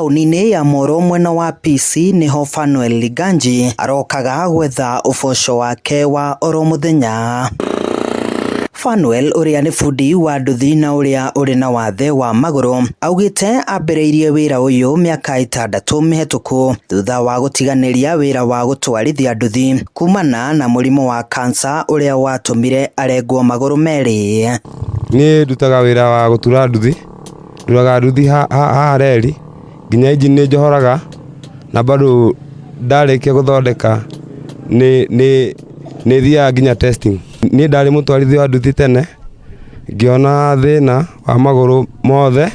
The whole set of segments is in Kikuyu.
Taũni-inĩ ya Moro mwena wa PC nĩho Fanuel Liganji arokaga gwetha ũboco wake wa oro mũthenya. Fanuel ũrĩa nĩ bundi wa nduthi na ũrĩa ũrĩ na wathe wa magũrũ augĩte ambĩrĩirie wĩra ũyũ mĩaka 6 mĩhetũku thutha wa gũtiganĩria wĩra wa gũtwarithia nduthi kumana na mũrimũ wa kansa ũrĩa watũmire arengwo magũrũ merĩ. Niĩ ndutaga wĩra wa gũtura nduthi, nduraga nduthi haha reri nginya injini nĩ njohoraga na bado ndarĩkia gũthondeka nĩ thiaga nginya testing. Niĩ ndarĩ mũtwarithia wa nduthi tene ngĩona thĩna wa magũrũ mothe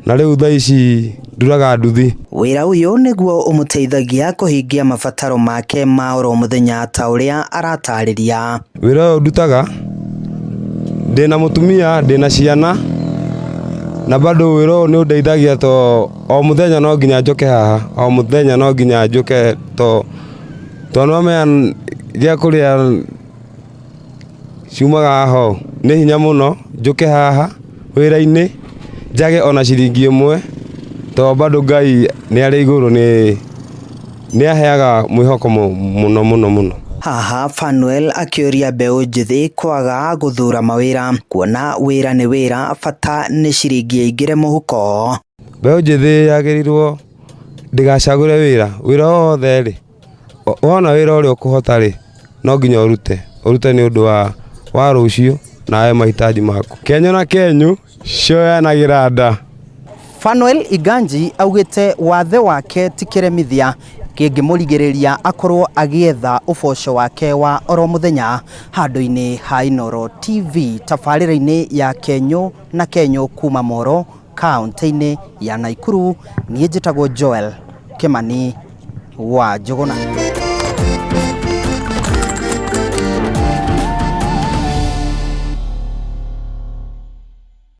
na rĩu thaa ici nduraga nduthi. Wĩra ũyũ nĩguo ũmũteithagia kũhingia mabataro make ma oro mũthenya ta ũrĩa aratarĩria. Wĩra ũyũ ndutaga ndĩna mũtumia, ndĩna ciana na bado wĩra ũyũ nĩ ũndeithagia to o mũthenya no nginya njũke haha, o mũthenya no nginya njũke to nĩ wamenya gĩa kũrĩa ciumaga haha ũũ. Nĩ hinya mũno njũke haha wĩra-inĩ njage ona ciringi ĩmwe to bado Ngai nĩ arĩ igũrũ nĩ aheaga mwĩhoko mũno mũno mũno. Haha Fanuel akĩũria mbeũ njĩthĩ kwaga gũthura mawĩra kuona wĩra nĩ wĩra bata nĩ ciringi ĩingĩre mũhuko. Mbeũ njĩthĩ yagĩrĩirwo ndĩgacagũre wĩra, wĩra wothe rĩ, wona wĩra ũrĩa ũkũhota rĩ, no nginya ũrute, ũrute nĩ ũndũ wa rũciũ nawe mahitaji maku. Kenyũ na kenyũ cioyanagĩra nda. Fanuel Iganji augĩte wathe wake ti kĩremithia kĩngĩmũrigĩrĩria akorwo agĩetha ũboco wake wa oro mũthenya handũ-inĩ ha Inooro TV tabarĩra-inĩ ya Kenyũ na Kenyũ kuma Moro kaunti-inĩ ya Nakuru. Niĩ njĩtagwo Joel Kimani wa Njũgũna.